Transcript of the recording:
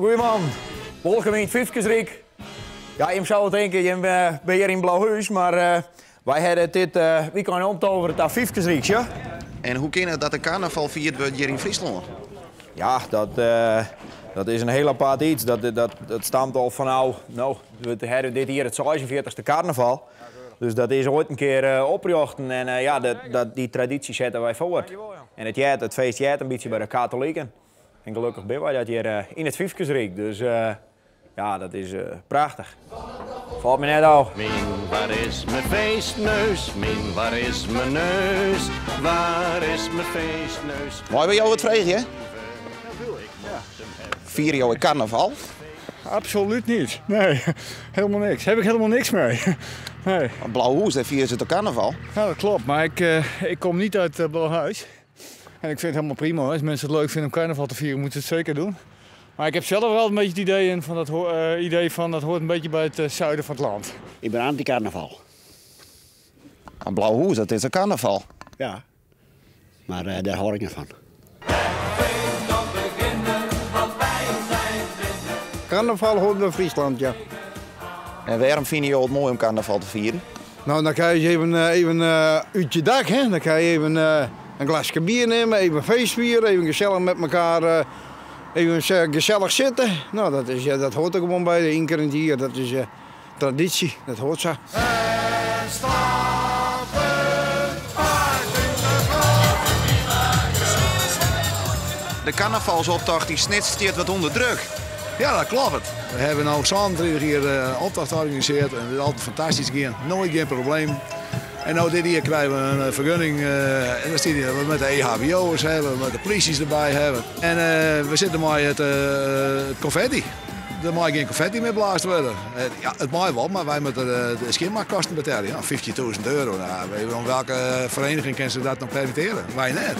Goeiemoarn. Wolkom yn it Fyfkesryk. Ja, jim soue tinke, jim binne hjir yn Blauhús, mar wy hawwe dit wykein omtovere ta Fyfkesryk, sjoch. En hoe kin it dat de karnaval fierd wurdt hjir yn Fryslân? Ja, dat is in hiel apart iets. Dat stamt al fanôf, no, we hawwe dit jier it seisenfjirtichste karnaval. Dus dat is oait in kear oprjochten en ja, dy tradysje sette wy fuort. En it feest heart in bytsje by de katoliken. En gelokkich binne wy dat hjir yn it Fyfkesryk. Dus ja, dat is prachtich. Falt my net ôf. Mien, waar is mijn feestneus? Mien, waar is mijn neus? Waar is mijn feestneus? Meie wy jo wat freegje? Fiere jo ek karnaval? Absoluut niet. Nee, helemaal niks. Heb ik helemaal niks mee. Nee. Want Blauhûs, dêr fiere se toch karnaval? Ja, dat klopt. Maar ik kom niet uit Blauwhuis. En ik vind het helemaal prima. Als mensen het leuk vinden om carnaval te vieren, moeten ze het zeker doen. Maar ik heb zelf wel een beetje het idee in van dat idee van dat hoort een beetje bij het zuiden van het land. Ik ben anti-carnaval. Een Blauhûs, dat is een carnaval. Ja, maar daar hoor ik niet van. Carnaval hoort bij Friesland, ja. En waarom vinden jullie het mooi om carnaval te vieren? Nou, dan kan je even uit je dak, hè. Dan kan je even een glasje bier nemen, even feest vieren, even gezellig met elkaar, even gezellig zitten. Nou, dat hoort er gewoon bij, één keer in het jaar. Dat is traditie, dat hoort zo. De carnavalsoptocht die Snits stiet wat onder druk. Ja, dat klopt. We hebben nou samen hier een optocht georganiseerd en het is altijd fantastisch gegaan. Nooit geen probleem. En nou dit jaar krijgen we een vergunning en dan staat hier dat we met de E H B O'ers hebben, met de polities erbij hebben. En we zitten met het confetti. Er mag geen confetti meer blazen worden. Ja, het mag wel, maar wij moeten de schimmakosten betalen. Ja, 15.000 euro. Nou, weet je, welke vereniging kan ze dat nog permitteren? Wij net.